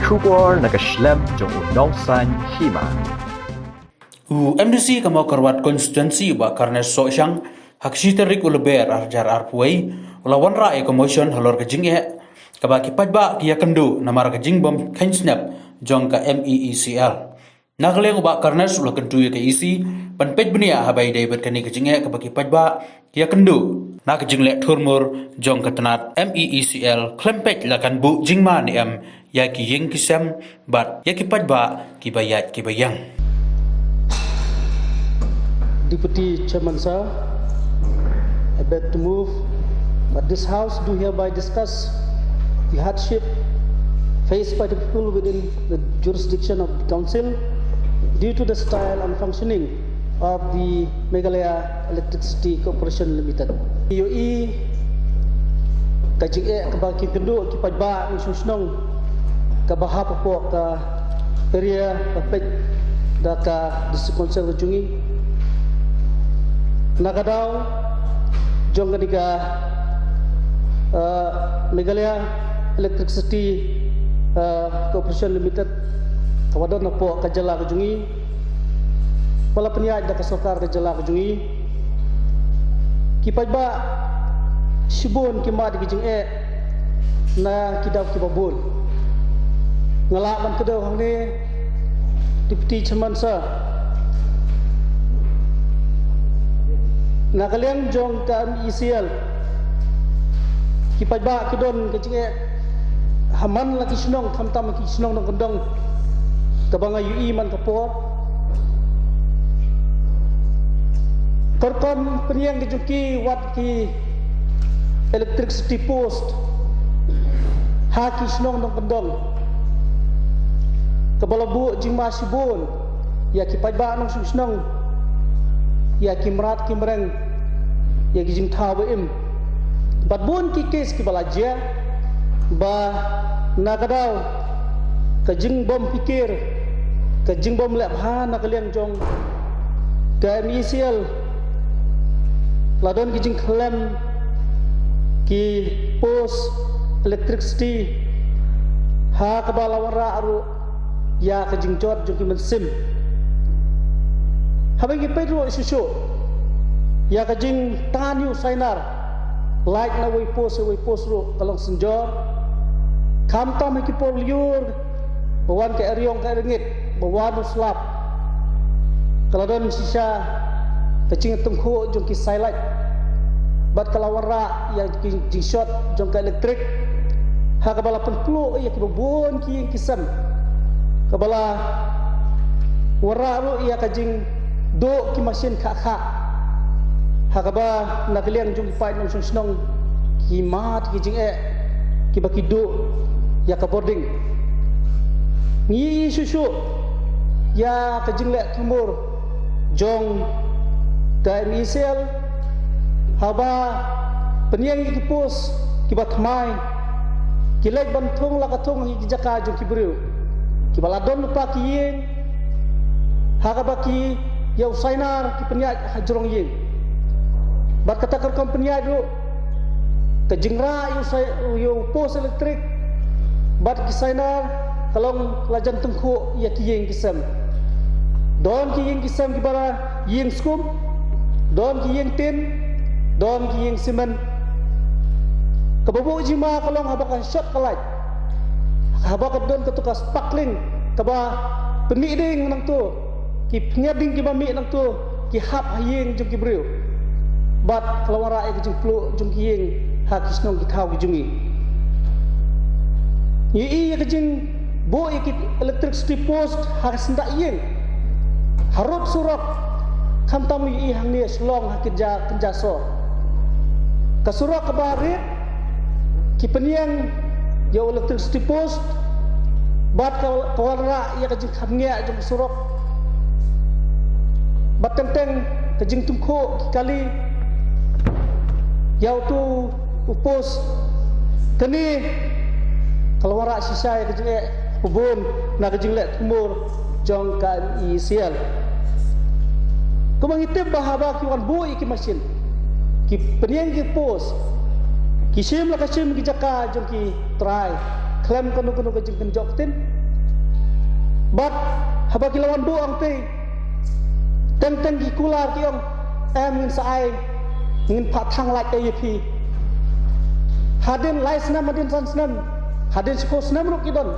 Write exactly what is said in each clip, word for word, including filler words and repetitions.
Khubor na ka shlem jong u nongsan hima. U MDC ka Mawkyrwat Constituency, u Bah Carnes Sohshang, ha ka shi tarik u Lber ar hajar arphew wei, u la wanrah ïa ka motion halor ka jingeh kaba ki paidbah ki ïakynduh namar ka jingbym kheiñ snep jong ka MeECL. Na ka liang u Bah Carnes u la kyntu ïa ka EC ban peit bniah haba ïadei bad kane ka jingeh kaba ki paidbah ki ïakynduh na ka jingleh thurmur jong ka tnat MeECL, khlem peit la kan buh jingma ne em ïa ki ïing ki sem bad ïa ki paidbah kiba ïaid kiba ïeng. Deputy Chairman sir, I beg to move that this House do hereby discuss the hardship faced by the people within the jurisdiction of the Council due to the style and functioning of the Meghalaya Electricity Corporation Limited. Ïohi ka jingeh kaba ki kynduh ki paidbah nongshong shnong kaba hap hapoh ka area ba peit da ka District Council ka jong ngi. Na ka daw jong kane ka, uh, Meghalaya Electricity, uh, Corporation Limited kaba don hapoh ka jylla ka jong ngi, ba la pynïaid da ka sorkar ka jylla ka jong ngi, ki paidbah shibun ki mad ki jingeh na ki daw kiba bun. Nga lah ban kdew hangne, Deputy Chairman sir, na ka liang jong ka MeECL, ki paidbah ki don ka jingeh ha man la ki shnong, khamtam ki shnong nongkyndong kaba nga ïohi man ka por. Ka rukom pynïeng ka jong ki wat ki electricity post ha ki shnong nongkyndong, kaba la buh jingma shibun ïa ki paidbah nongshong shnong, ïa ki mrad ki mreng, ïa ki jingthaw ba im. Bad bun ki case kiba la jia, ba na ka daw ka jingbym pyrkhat, ka jingbym leh bha na ka liang jong ka MeECL, la don ki jingkhlem ki post electricity ha kaba la wanrah ruh ïa ka jingjot jong ki mynsiem. Haba ngi peit ruh shuh shuh ïa ka jingtan ïa u sainar, light na wei post ïa wei post ruh ka long synjor. Khamtam ha ki por lyiur ba wan ka eriong ka eringit, ba wan u slap, ka la don shisha ka jingtyngkhuh jong ki sailaid bad ka la wanrah ïa ki jingshot jong ka elektrik, ha kaba la pynpluh ïa kiba bun ki ïing ki sem, kaba la wanrah ruh ïa ka jingduh ki mashin khah khah, ha kaba na ka liang jong ki paid nongshong shnong ki mad ki jingeh kiba ki duh ïa ka bording. Ngi ïohi shuh shuh ïa ka jingleh thurmur jong ka MeECL, haba pynïeng ïa ki post kiba thymmai, ki leit ban thung la ka thung ha ki jaka jong ki briew kiba la don lypa ki ïing, ha kaba ki ïa u sainar ki pynïaid ha jrong ïing. Bad kata ka rukom pynïaid ruh, ka jingrah ïa u sai-, ïa u post elektrik bad ki sainar ka long la jan tyngkhuh ïa ki ïing ki sem. Don ki ïing ki sem kiba la ïing skum, don ki ïing tin, don ki ïing simen. Kaba buh jingma ka long haba ka shot ka light, haba ka don kato ka sparkling kaba pynmih ding nangto, ki pynïar ding kiba mih nangto ki hap ha ïing jong ki briew. Bad ka la wanrah ïa ka jingpluh jong ki ïing ha ki shnong ki thaw ki jong ngi. Ngi ïohi ïa ka jingbuh ïa ki electricity post ha ka syndah ïing, harud surok, khamtam ngi ïohi hangne Shillong ha kynja kynja sor. Ka surok kaba rit, ki pynïeng ïa u electricity post bad ka, ka wanrah ïa ka jingkhapngiah jong ka surok bad teng teng ka jingtyngkhuh ki kali ïa uto u post. Kane ka la wanrah shisha ïa ka jingeh bun na ka jingleh thurmur jong ka MeECL. Kumba ngi tip ba haba ki wan buh ïa ki mashin, ki pynïeng ki post, ki shim la ka shim ki jaka jong ki trai, khlem kano kano ka jingkynjoh ktien. Bad haba ki la wan duh ong te, teng teng ki kular ki ong, em, ngin sa ai, ngin phah thang lait ïa phi. Hadien lai snem, hadien san snem, hadien shiphew snem ruh ki don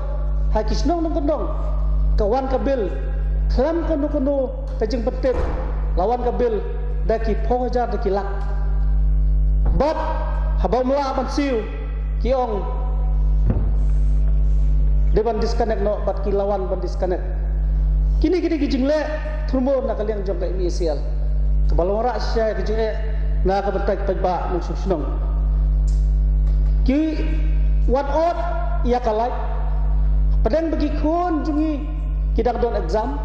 ha ki shnong nongkyndong, ka wan ka bill khlem kano kano ka jingpyntip, la wan ka bill da ki phew hajar, da ki lak. Bad haba ym lah ban siew, ki ong dei ban disconnect noh, bad ki la wan ban disconnect. Kine ki dei ki jingleh thurmur na ka liang jong ka M E C L, kaba la wanrah shisha ïa ka jingeh na ka bynta ki paidbah nongshong shnong. Ki wat ot ïa ka lait, pdeng ba ki khun jong ngi ki dang don exam.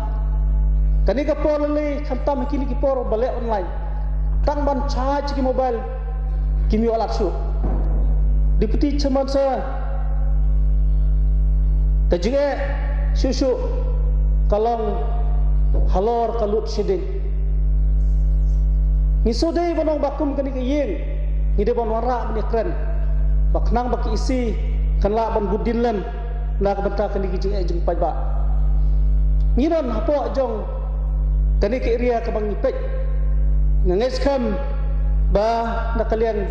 Kane ka por lei lei, khamtam kine ki por ba leh online, tang ban charge ki mobile, kim ïoh lad shuh. Deputy Chairman Sir, ka jingeh shuh shuh ka long halor ka load shedding. Ngi shu dei ban ong ba kum kane ka ïing, ngi dei ban wanrah ban ïakren, ba khnang ba ka E C kan lah ban bud dien lem na ka bynta kane ka jingeh jong paidbah. Ngi don hapoh jong kane ka area kaba ngi peit. Nga ngeit skhem ba na ka liang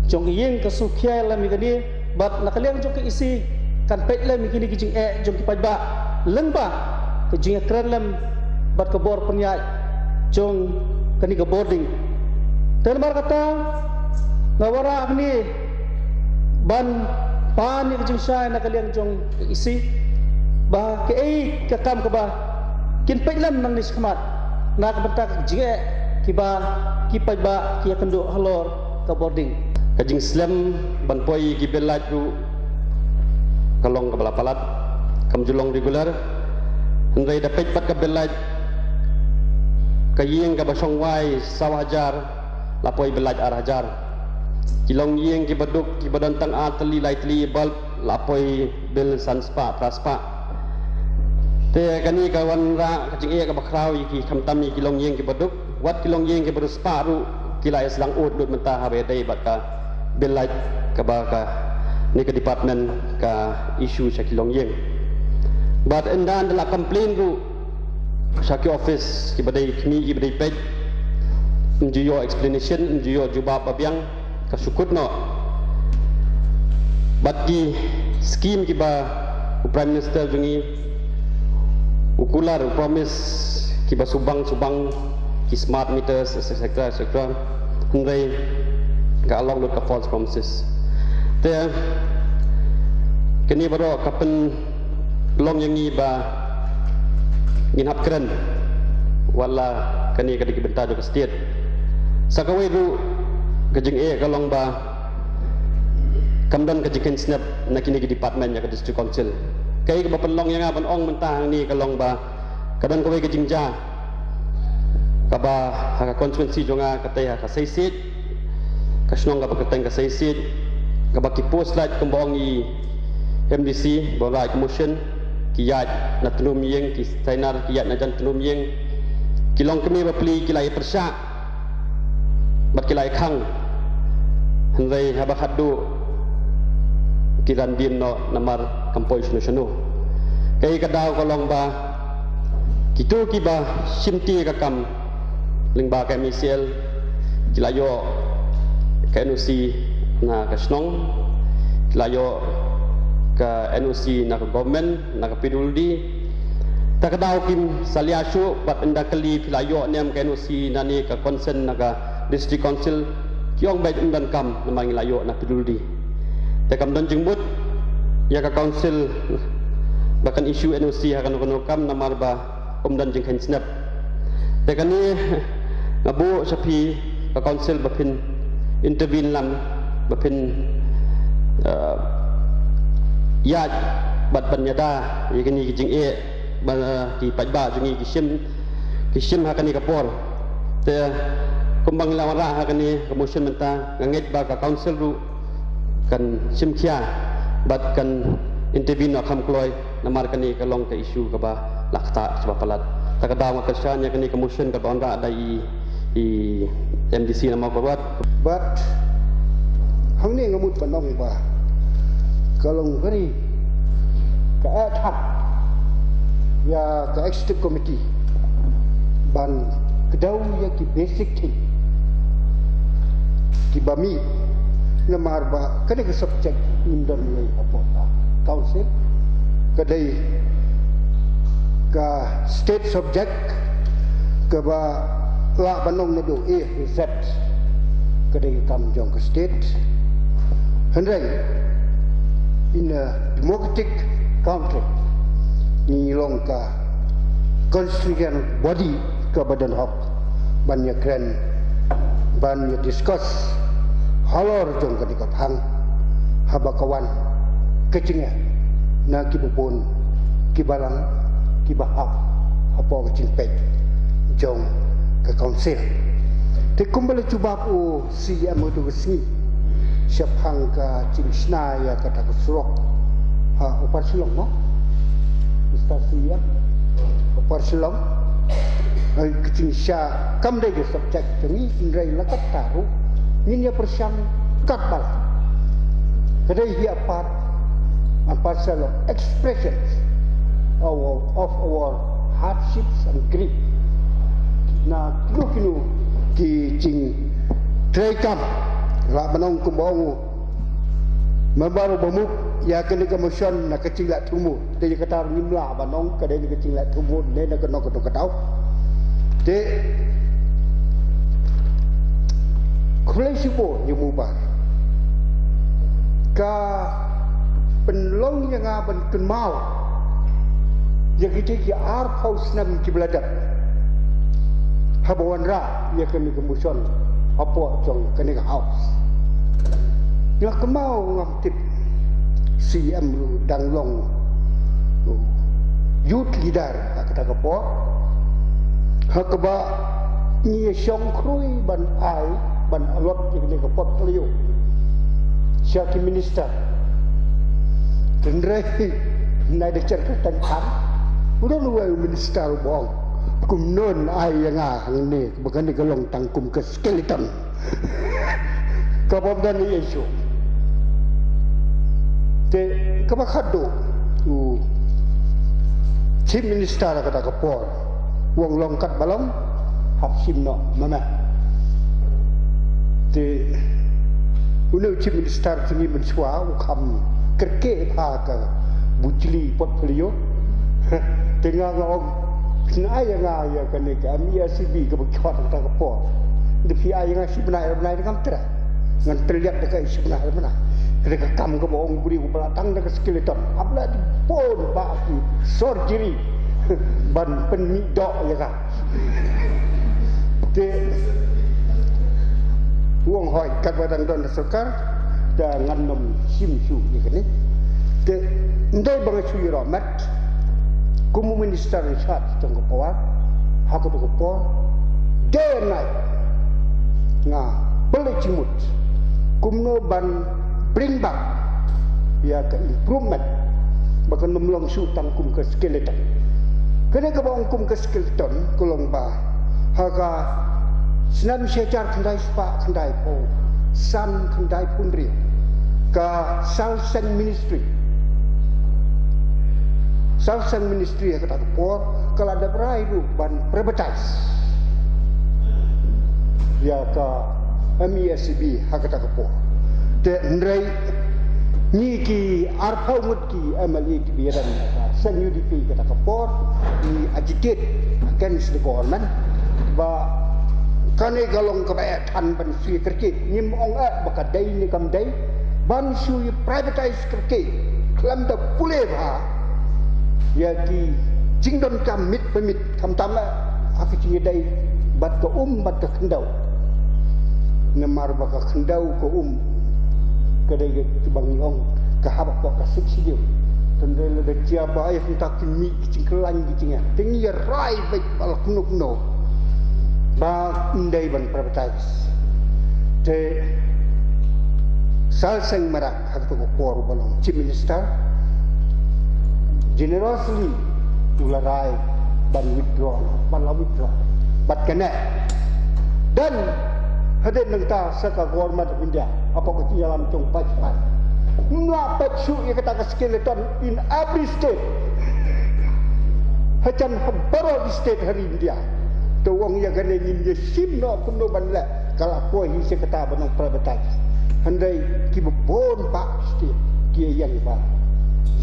jong ka ïing ka shu khia lem ïa kane, bad na ka liang jong ka E C kan peit lem ïa kine ki jingeh jong ki paidbah lyngba ka jingïakren lem bad ka bor pynïaid jong kane ka boarding. Te namar kata nga wanrah hangne ban pan ïa ka jingshai na ka liang jong ka E C, ba kaei ka kam kaba kin peit lem nangne shakhmat na ka bynta ka jingeh kiba ki paidbah ki ïakynduh halor ka boarding. Ka jingslem ban poi ki bill light ruh ka long kaba la palat, kam ju long regular. Hynrei da peit pat ka bill light, ka ïing kaba shong wai saw hajar, la poi bill light ar hajar. Ki longïing kiba duk, kiba don tang ar tylli lai tylli bulb, la poi bill san spah phra spah. Te kane ka wanrah ka jingeh kaba khraw ïa ki, khamtam ïa ki longïing kiba duk. Wat ki longïing kiba riewspah ruh ki la ïa sdang ud lut mynta haba ïadei bad ka bill light kaba kane ka department ka issue sha ki longïing. Bad ynda ynda la complain ruh sha ki office kiba dei khmih, kiba dei peit, ym ju ïoh explanation, ym ju ïoh jubab ba biang, ka shu kut noh. Bad ki scheme kiba u Prime Minister jong ngi u kular, u promise, kiba shu bang shu bang, ki smart meters, et cetera, et cetera. Hynrei ka long lut ka false promises. Te kane baroh ka pynlong ïa ngi ba ngin hap kren wat la kane ka dei ka bynta jong ka state. Sa kawei ruh ka jingeh ka long ba kam don ka jingkheiñ snep na kine ki department ïa ka District Council. Kaei kaba pynlong ïa nga ban ong mynta hangne ka long ba ka don kawei ka jingjia kaba ha ka constituency jong nga, katei ha ka Saisiej, ka shnong kaba kyrteng ka Saisiej, kaba ki post light kumba ong i M D C ba wanrah ka motion, ki ïaid na tnum ïing, ki signer ki ïaid na jan tnum ïing, ki longkmie bapli ki la ïa pyrshah bad ki la ïa khang. Hynrei haba khatduh ki ran dien noh namar kam poi shano shano. Kaei ka daw ka long ba kito kiba shimti ka kam lyngba ka M E C L ki la ïoh ka N O C na ka shnong, ki la ïoh ka N O C na ka government, na ka P W D. Ta ka daw kim salia shuh, bad ynda kylli phi la ïoh ne em ka N O C na ne ka consent na ka District Council, ki ong beit ym don kam namar ngi la ïoh na P W D. Te kam don jingmut ïa ka council ba kan issue N O C ha kano kano kam namar ba ym don jingkheiñ snep. Te kane nga buh sha phi ka council ba phin intervene lang, ba phin, eh, ïaid bad ban ïada ïa kine ki jingeh ba ki paidbah jong ngi ki shim, ki shim ha kane ka por. Te kumba ngi la wanrah ha kane ka motion mynta, nga ngeit ba ka council ruh kan shim khia bad kan intervene noh kham kloi, namar kane ka long ka issue kaba la ktah kaba palat. Ta ka daw nga kyrshan ïa kane ka motion kaba wanrah da i, i M D C na Mawkyrwat. Bad hangne nga mut ban ong ba Ka long very ka eh than ïa ka executive committee ban kdew ïa ki basic thing kiba mih, namar ba kane ka subject ngim don lei hapoh ka council, ka dei ka state subject kaba lah ban ong naduh A to Z ka dei ka kam jong ka state. Hynrei in a democratic country ngi long ka constitutional body kaba don hok ban ïakren, ban ïa discuss halor jong kane ka phang haba ka wan ka jingeh na ki bun ki balang kiba hap hapoh ka jingpeit jong ka council. Te kumba la jubab u C M ha tu ka sngi shaphang ka jingshna ïa kata ka surok ha Upper Shillong, mo, Mister C M, Upper Shillong, eh, ka jingshna kam dei ka subject jong ngi, hynrei la katta ruh ngin ïa pyrshang katba lah. Ka dei hi a part and parcel of expressions of, of our hardships and grief. Na kino kino ki jingtrei kam, lah ban ong kumba ong u member uba mut ïa kane ka motion na ka jingleh thmu. Te ïa kata ngim lah ban ong ka dei na ka jingleh thmu ne na kano kano ka daw. Te khublei shibun ïa u member. Ka pynlong ïa nga ban kynmaw ïa kita ki arphew snem kiba la dep haba wanrah ïa kane ka motion hapoh jong kane ka house. Nga kynmaw ngam tip C M ruh dang long youth leader ha kata ka por, ha kaba ngi ïa shong khrui ban ai ban allot ïa kane ka portfolio sha ki minister. Hynrei nai da jar ka tang khan u don uwei u minister uba ong kumno yn ai ïa nga hangne ba kane ka long tang kum ka skeleton. Ka bym don ïa shuh. Te kaba khadduh u chief minister kata ka por u ong long katba long, hap shim noh ma me. Te une u chief minister jong ngi mynshuwa u kham kyrkieh bha ka bujli portfolio. Te nga nga ong phin ai ïa nga ïa kane ka M E S C B kaba khot kata ka por. Da phi ai ïa nga shi bnai ar bnai da ngam treh. Ngan pynliat da ka shi bnai ar bnai. Kane ka kam kaba ong u briew ba la tang da ka skeleton. Hap la dei bun bah ki surgery ban pynmih doh ïa ka. Te u ong hooid katba dang don ha sorkar te ngan nym shim shuh ïa kane. Te ym dei ba nga shu ïaroh met kum u minister in charge jong ka power ha kato ka por, day and night nga pynleit jingmut kumno ban bring back ïa ka improvement ba kan ym long shuh tang kum ka skeleton. Kane kaba ong kum ka skeleton ka long ba ha ka snem shi hajar khyndai spah khyndaiphew san khyndai phew hynriew ka Sal Seng Ministry, Sal Seng Ministry ha kata ka por ka la dep rai ruh ban privatise ïa ka M E S C B ha kata ka por. Te hynrei ngi ki arphew ngut ki M L A kiba ïadon ha ka seng U D P kata ka por ngi agitate against the government ba kane ka long kaba eh than ban shu ïa kyrkieh. Ngim ong eh ba ka dei ne kam dei ban shu ïa privatise kyrkieh khlem da pule bha ïa ki jingdonkam miet pa miet, khamtam eh ha ka jingïadei bad ka um bad ka khyndew. Namar ba ka khyndew ka um ka dei kaba ngi ong ka hap hapoh ka Sixth Schedule. Te hynrei lada jia ba ai hangta kin mih ki jingkhlaiñ ki jingeh, te ngi ïa rai beit ba la kumno kumno ba ym dei ban privatise. Te Sal Seng Marak ha kato ka por uba long Chief Minister generously u la rai ban withdraw, ban la withdraw. Bad kane, dan hadien nangta sa ka Government of India hapoh ka jingïalam jong Vajpayee Ym lah peit shuh ïa kata ka skeleton in every state. Ha jan ha baroh ki state ha ri India. Te u ong ïa kane ngin ïa shim noh kumno ban leh. Ka la poi hi sha kata ban ong privatize. Hynrei kiba bun bah state ki ïa ïeng ba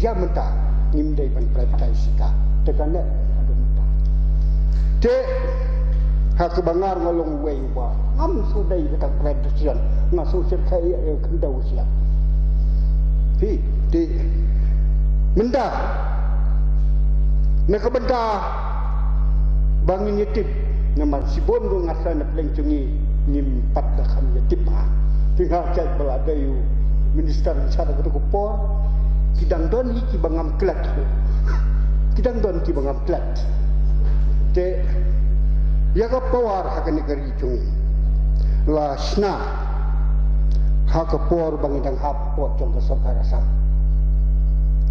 ïa mynta ngim dei ban privatize sha ka. Te kane ka dei mynta. Te ha kaba nga ruh nga long uwei uba ngam sngewdei ïa kata ka privatization, nga sngewsih ka ïa, ïa khyndew sha. Phi, te mynta na ka bynta ba ngin ïa tip, namar shibun ruh nga sa na pdeng jong ngi ngim pat da kham ïa tip ha. Phi, nga jait ba la dei u minister in charge ka por, ki dang don hi kiba ngam klet. Ki dang don kiba ngam klet. Te ïa ka power ha kane ka ri jong ngi la shna ha ka por ba ngi dang hap hapoh jong ka sorkar Assam.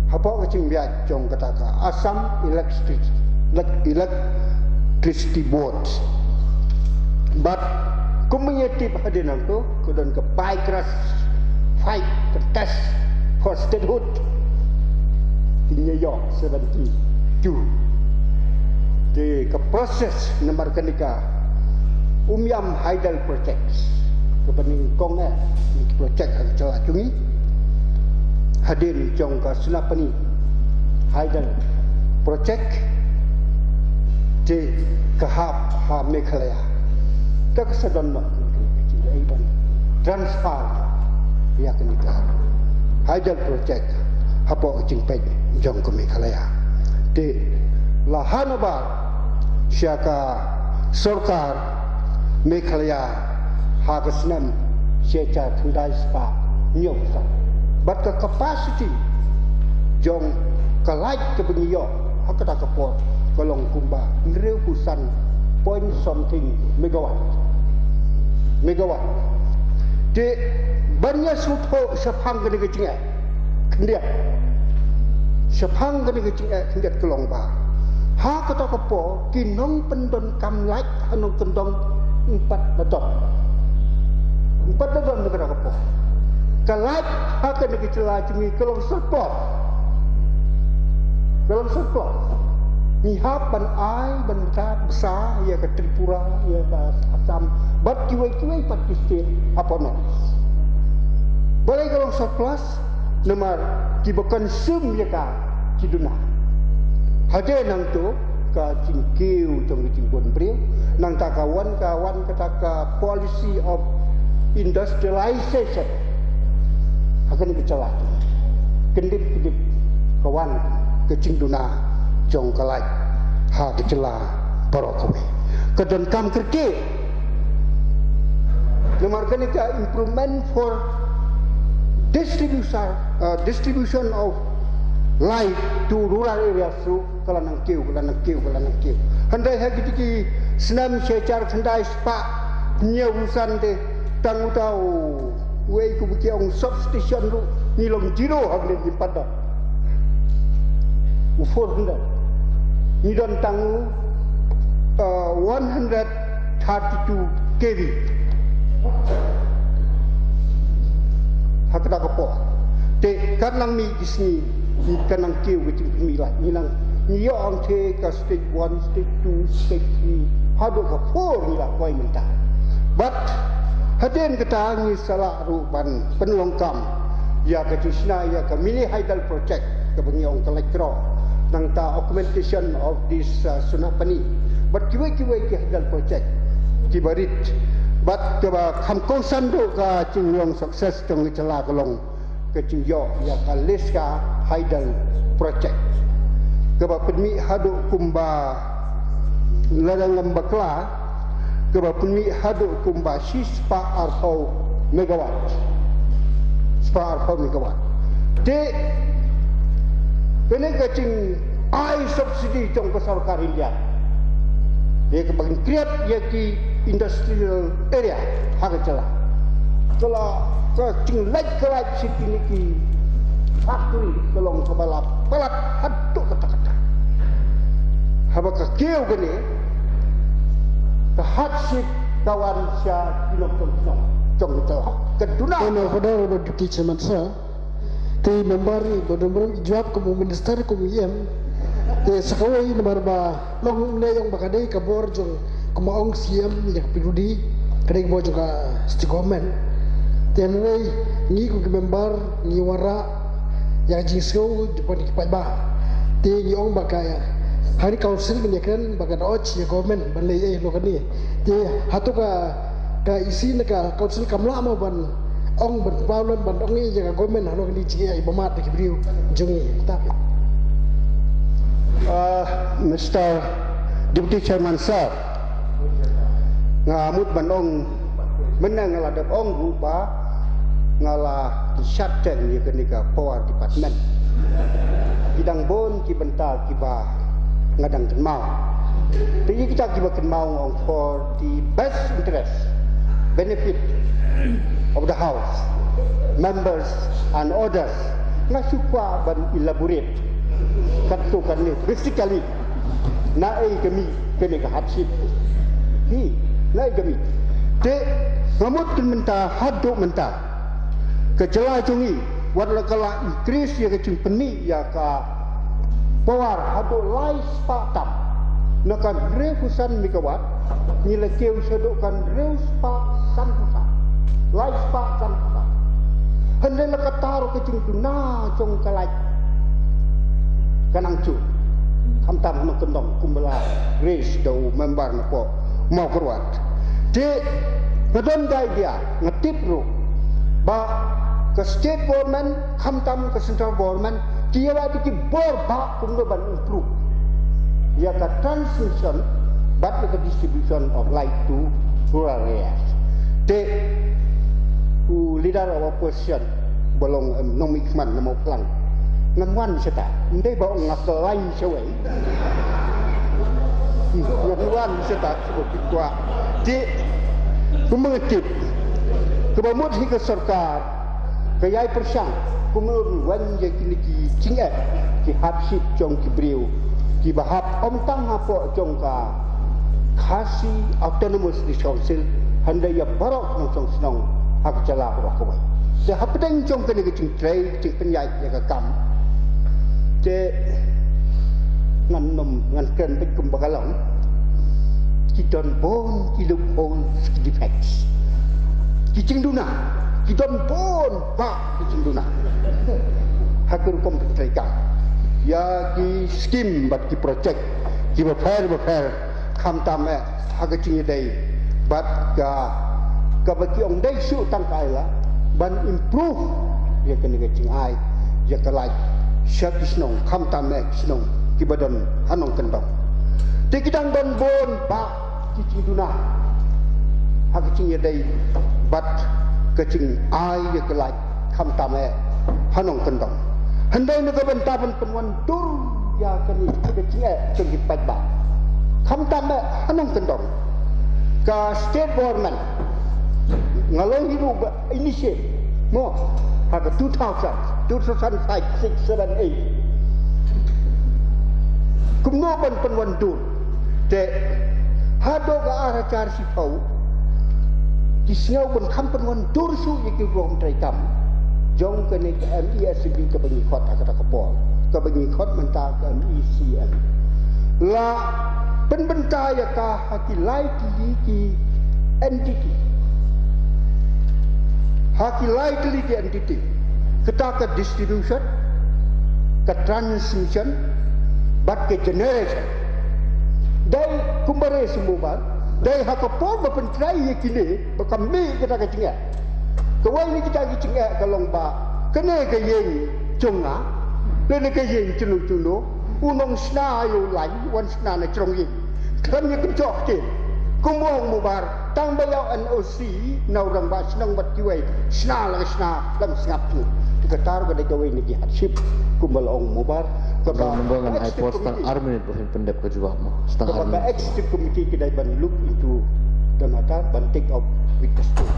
Hapoh ka jingbiang jong kata ka Assam Electric-, Elec-, Electricity Board. Bad kumba ngi tip hadien nangto, ka don ka pie grass fight contest for statehood. Ki ïa ïoh seventy-two. Te ka process namar kane ka Umiam Hydel Project, kaba nyngkong eh ki project ha ka jylla jong ngi. Hadien jong ka Sunapani Hydel Project, te ka hap ha Meghalaya. Te ka sa don noh, transfer ïa kane ka Hydel Project hapoh ka jingpeit jong ka Meghalaya. Te la hangne ba sha ka sorkar Meghalaya ha ka snem shi hajar khyndai spah hynñiew san. Bad ka capacity jong ka light kaba ngi ïoh ha kata ka por ka long kumba hynriewphew san point something megawatt. Megawatt. Te ban ïa sngewthuh shaphang kane ka jingeh khyndiat. Shaphang kane ka jingeh khyndiat ka long ba ha kata ka por ki nongpyndonkam light ha nongkyndong ym pat da don. Ym pat da don ha kata ka por. Ka light ha kane ka jylla jong ngi ka long surplus. Ka long surplus. Ngi hap ban ai, ban bsa, bsa ïa ka Tripura, ïa ka Assam bad kiwei kiwei pat ki state hapoh North East. Balei ka long surplus? Namar kiba consume ïa ka ki duna. Hadien nangto ka jingkiew jong ka jingbun briew, nangta ka wan, ka wan kata ka policy of industrialization ha kane ka jylla. Kyndit kyndit ka wan ka jingduna jong ka light ha ka jylla baroh kawei. Ka donkam kyrkieh. Namar kane ka improvement for distribution, uh, distribution of light to rural areas ruh ka la nang kiew, ka la nang kiew, ka la nang kiew. Hynrei ha kito ki snem shi hajar khyndai spah hynñiew san te tang uta uwei kaba ki ong substation ruh ngi long zero ha kane, ngim pat don u four hundred. Ngi don tang u, uh, one hundred thirty-two K V. Ha kata ka por. Te katba nang mih ki sngi, ngi, ka nang kiew ka jingpynmih light. Ngi nang, ngi ïoh hangtei ka stage one, stage two, stage three, haduh ka four ngi la poi mynta. Bad hadien kata ngi sa lah ruh ban pynlong kam ïa ka jingshna ïa ka mini hydel project kaba ngi ong ka Laitkroh. Nangta augmentation of this, uh, Sunapani. Bad kiwei kiwei ki hydel project kiba rit. Bad kaba kham kongsan ruh ka jinglong success jong ka jylla ka long ka jingïoh ïa ka Liska Hydel Project, kaba pynmih haduh kumba, lada ngam bakla, kaba pynmih haduh kumba shispah arphew megawatt. Spah arphew megawatt. Te kane ka jing ai subsidy jong ka sorkar India ïa kaba ngin create ïa ki industrial area ha ka jylla. Ka la, ka jingleh ka la shi kine ki factory ka long kaba la palat haduh katta katta. Haba ka kiew kane, ka hardship ka wan sha ki nongkyndong jong ka jylla. Ka duna. Honorable Deputy Chairman, sir. Te member ba don burom i jwab kum u minister kum i em. Te sa kawei namar ba long ne ong ba ka dei ka bor jong kumba ong C M ïa ka P W D, ka dei ka bor jong ka state government. Te hynrei ngi kum ki member ngi wanrah ïa ka jingsngew jong ki paidbah. Te ngi ong ba ka ha kane ka council ngi ïakren ba ka dei ïa ka government ban leh ei halor kane. Te hato ka ka E C ne ka council kam lah mo ban ong ban pynpaw lem ban ong ïa ka government halor kane ka jingeh ba mad da ki briew jong ngi. Tap. Ah, Mister Deputy Chairman Sir, nga mut ban ong mynne nga la dep ong ruh ba nga la shut down ïa kane ka power department. Ki dang bun ki bynta kiba nga dang kynmaw. Te ïa kita kiba kynmaw nga ong for the best interest, benefit of the house, members and others. Nga shu kwah ban elaborate katto katne basically na ei ka mih kane ka hardship. Hi, na ei ka mih. Te nga mut kin mynta haduh mynta ka jylla jong ngi wat la ka la increase ïa ka jingpynmih ïa ka power haduh lai spah tam. Na ka hynriewphew san megawatt ngi la kiew shaduh ka hynriew spah sanphew san. Lai spah sanphew san. Hynrei la ka tar ka jingduna jong ka lait ka nang jur. Khamtam ha nongkyndong kumba la raise da u member na pdeng Mawkyrwat. Te nga don ka idea, nga tip ruh ba ka state government khamtam ka central government ki ïa wad ki bor ba kumno ban improve ïa ka transmission bad ïa ka distribution of light to rural areas. Te u leader of opposition ba long, em, nongmihkhmat na Mawphlang. Ngan wan shata. Ym dei ba ong nga khlaiñ shawei. Ngan wan shata shuh ki kwah. Te kumba nga tip kaba mut hi ka sorkar ka ïai pyrshang kumno ruh wan ïa kine ki jingeh ki hardship jong ki briew kiba hap ym tang hapoh jong ka Khasi Autonomous District Council hynrei ïa baroh shnong shnong ha ka jylla baroh kawei. Te hapdeng jong kane ka jingtrei ka jingpynïaid ïa ka kam te ngan nym ngan kren beit kumba ka long. Ki don bun ki loopholes, ki defects, ki jingduna, ki don bun ba ki jingduna ha ka rukom ka treikam ïa ki skim bad ki project kiba pher ba pher. Khamtam eh ha ka jingïadei bad ka, kaba ki ong dei shuh tang ka ai la ban improve ïa kane ka jingai ïa ka lait sha ki shnong, khamtam eh ki shnong kiba don ha nongkyndong. Te ki dang don bun ba ki jingduna ha ka jingïadei bad ka jingai ïa ka lait khamtam eh ha nongkyndong. Hynrei na ka bynta ban pynwandur ïa kane ka jingeh jong ki paidbah khamtam eh ha nongkyndong, ka state government nga long hi ruh ba initiate mo ha ka two thousand, two thousand five, six, seven, eight. Kumno ban pynwandur te haduh ka ar hajar shiphew ki sngew ban kham pynwandur shuh ïa ki rukom treikam jong kane ka M E S B kaba ngi khot ha kata ka por, kaba ngi khot mynta ka M E C M. La pynbynta ïa ka ha ki lai tylli ki entity, ha ki lai tylli ki entity, kata ka distribution, ka transmission bad ka generation. Dei kumba re sumbu ba dei ha ka por ba pyntrei ïa kine ba ka mih kata ka jingeh. Kawei na kita ki jingeh ka long ba kane ka ïing jong nga, kane ka ïing jong u, jong u, u nongshna ïa u lain, wan shna na jrong ïing. Khlem ïa kynjoh ktien. Kumba ong Mubar, tang ba ïoh N O C na u rangbah shnong bad kiwei, shna la ka shna khlem sngap jur. Te kata ruh ka dei kawei na ki hardship kumba la ong Mubar. Kaba Honorable member, ngan ai por tang ar minit ba phin pyndep ka jubab mo. Tang ar minit. Kaba ka executive committee ki dei ban look into the matter, ban take up with the state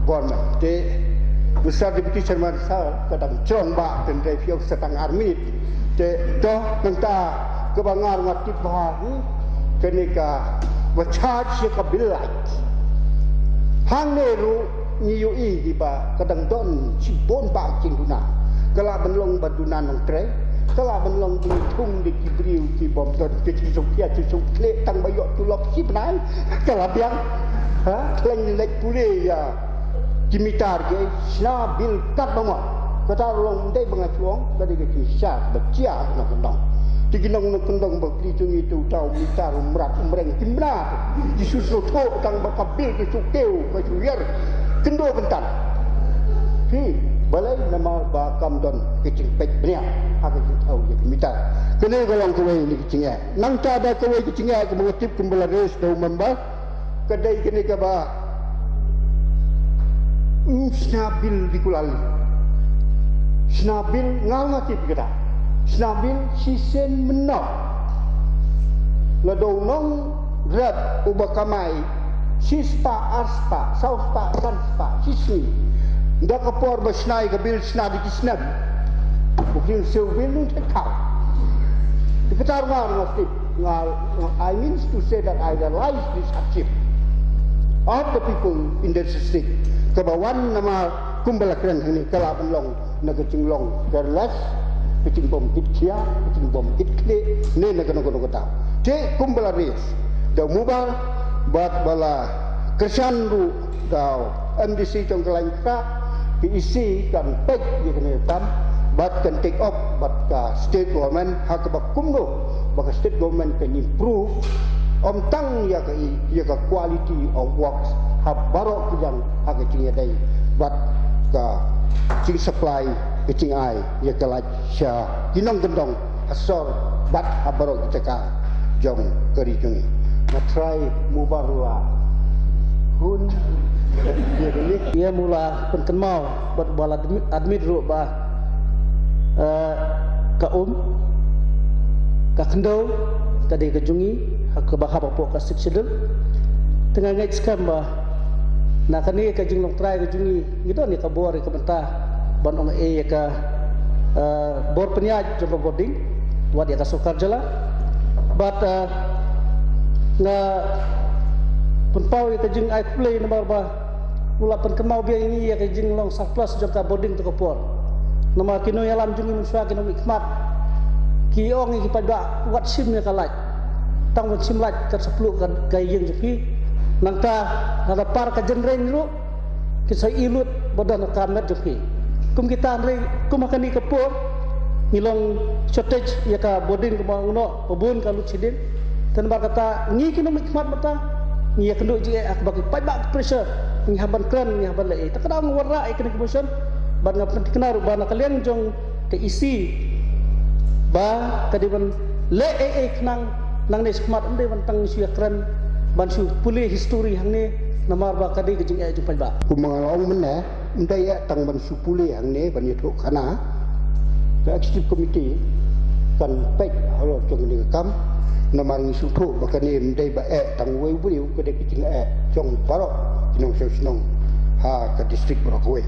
government. Te Mister Deputy Chairman Sir, ka dang jrong ba, te hynrei phi ong sa tang ar minit. Te to nangta kaba nga ruh nga tip bha hi kane kaba charge ïa ka bill light. Hangne ruh ngi ïohi hi ba ka dang don shibun ba ki jingduna. Ka lah ban long ba duna nongtrei. Ka lah ban long ba ngi thung da ki briew ki bym don ka jingsngewkhia jingsngewkhlieh tang ba ïoh tulop shi bnai. Ka lah biang. Ha? Khlem leit pule ïa ki mitar ki, shna bill katba mon. Kata ruh long ym dei ba nga shu ong, ka dei ka jingshisha ba jia ha nongkyndong. Te ki nongkyndong ba kli jong ngi te uta u mitar u mrad u mreng ki mrad. Ki shu sngewthuh tang ba ka bill ka shu kiew ka shu ïar. Kynduh kyntan. Phi, balei? Namar ba kam don ka jingpeit bniah ha ka jingthaw ïa ki mitar. Kane ka long kawei na ki jingeh. Nangta da kawei ka jingeh kaba nga tip kumba la raise da u member, ka dei kane kaba ym shna bill regularly. Shna bill, nga nga tip kata. Shna bill shisien mynno. Lada u nongrep uba kamai shispah, arspah, sawspah, sanspah shisngi, da ka por ba shna ïa ka bill shna da ki snem. U kren siew bill nung te kar. Te kata nga nga tip. Nga, I mean to say that I realize this hardship of the people in the district. Kaba wan namar kumba la kren hangne ka lah ban long na ka jinglong careless, ka jingbym kit khia, ka jingbym kit khlieh, ne na kano kano kata. Te kumba la raise da u Mubal bad ba la kyrshan ruh da u M D C jong ka Lainkrah, ka E C kan peit ïa kane ka kam bad kan take up bad ka state government ha kaba kumno ba ka state government kan improve ym tang ïa ka, ïa ka quality of works ha baroh ki liang, ha ka jingïadei bad ka jingsupply, ka jingai ïa ka lait sha ki nongkyndong ha sor bad ha baroh ki jaka jong ka ri jong ngi. Nga trai Mubal la hun ïa kane. Ïa, Mubal pynkynmaw bad ba la admit, admit ruh ba, eh, ka um, ka khyndew ka dei ka jong ngi ha kaba hap hapoh ka Sixth Schedule. Te nga ngeit skhem ba na kane ka jinglong trai ka jong ngi, ngi don ïa ka bor ïa ka bynta ban ong eh ïa ka, eh, bor pynïaid jong ka Bordiñ wat ïa ka sorkar jylla. Bad, eh, nga pynpaw ïa ka jingai khublei namar ba u la pynkynmaw biang ïa ngi ïa ka jinglong surplus jong ka Bordiñ to ka por. Namar ki nongïalam jong ngi mynshuwa, ki nongmihkhmat, ki ong ïa ki paidbah wat shim ïa ka lait. Tang ban shim lait kat sa pluh ka, ka ïing jong phi. Nangta lada par ka jynreng ruh, ki sa ïeh lut ba don ha ka met jong phi. Kum kita, hynrei kum ha kane ka por ngi long shortage ïa ka Bordiñ kumba nga ong, ba bun ka load shedding. Te namar kata ngi ki nongmihkhmat mynta ngi ïakynduh jingeh ha kaba ki paidbah ki pressure, ngi hap ban kren, ngi hap ban leh ei. Te ka daw nga wanrah ïa kane ka motion bad nga pynthikna ruh ba na ka liang jong ka E C ba ka dei ban leh ei ei khnang nangne shakhmat, ym dei ban tang shu ïakren ban shu pule history hangne, namar ba ka dei ka jingeh jong paidbah. Kumba nga la ong mynne, ym dei eh tang ban shu pule hangne ban ïathuh khana. Ka executive committee kan peit halor jong kane ka kam, namar ngi sngewthuh ba kane ym dei ba eh tang uwei u briew, ka dei ka jingeh jong baroh ki nongshong shnong ha ka district baroh kawei.